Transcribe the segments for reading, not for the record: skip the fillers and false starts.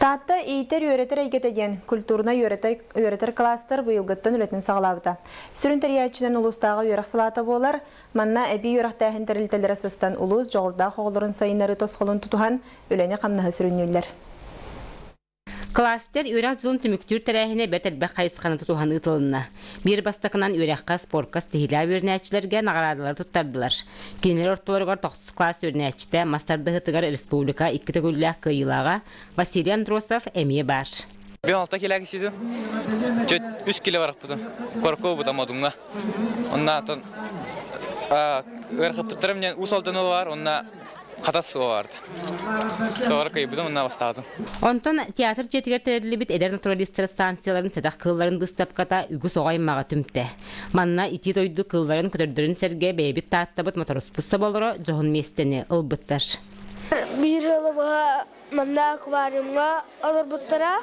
Таатта иитэр-үөрэтэр эйгэтэ диэн культурнай үөрэтэр кластер быйылгыттан үлэтин саҕалаабыта. Сүрүн тэрийээччинэн улуустааҕы үөрэх салаата буолар. Манна эбии үөрэхтээһин тэрилтэлэрэ сыстан улуус дьоҕурдаах оҕолорун сайыннарыы тосхолун тутуһан үлэни-хамнаһы сүрүннүүллэр. Кластер үөрэх дьылын түмүктүүр тэрээһинэ бэрт элбэх хайысханы тутуһан ыытылынна. Биир бастакынан үөрэххэ, спорка ситиһиилээх үөрэнээччилэргэ наҕараадалары туттардылар. Кинилэр ортолоругар тохсус кылаас үөрэнээччитэ мас тардыһыытыгар республика икки төгүллээх кыайыылааҕа Василий Андросов эмиэ баар. Бен алта килэ киситим. Чөт үс кило барахпытым. Коркобута модуҥҥа. Онна атын ыарахаппыттарым диэн уус алданы бар, онна хатас суоҕа Соҕура кыйбытым уонна бастаатым. Онтон театр дьиэтигэр тэриллибит эдэр натуралистар станцияларын сэдэх кыылларын быыстапката үгүс оҕо аймаҕы түмтэ. Манна итии дойду кыылларын көтөрдөрүн сэргэ бэйэбит Тааттабыт моторуспут соболоро дьоһун миэстэни ылбыттар. Биир ыалы быһа манна аквариумҥа олорбуттара.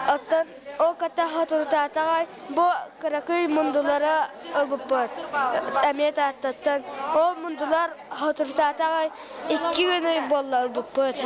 Оттон ол ката соторутаатаҕай бу кыракый мундулары ылбыппыт. Эмиэ Тааттаттан. Ол мундулар соторутаатаҕай икки күн ый буолла ылбыппыт.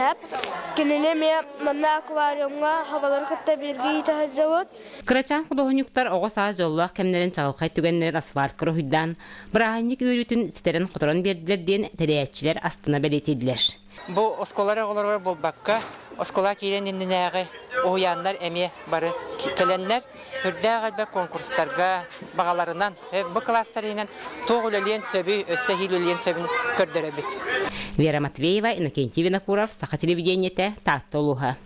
Кинини эмиэ манна аквариумҥа хабалары кытта бииргэ иитэ сылдьабыт. Кырачаан худуоһунньуктар оҕо саас дьоллоох кэмнэрин чаҕылхай түгэннэрин асфальтка уруһуйдаан, бырааһынньык үөрүүтүн ситэрэн-хоторон биэрдилэр диэн тэрийээччилэр астына бэлиэтииллэр. Бу оскуола оҕолоругар буолбакка, оскуола киирэн иннинээҕи уһуйааннар эмиэ бары кэлэннэр, үрдээх элбэх конкурстарга баҕаларынан, бу кылаастар иһинэн туох үлэлиэн сөбүй, өссө эһиил үлэлиэн сөбүн көрдөрөбүт. Вера Матвеева, Иннокентий Винокуров, Саха телевидениетэ, Таатта улууһа.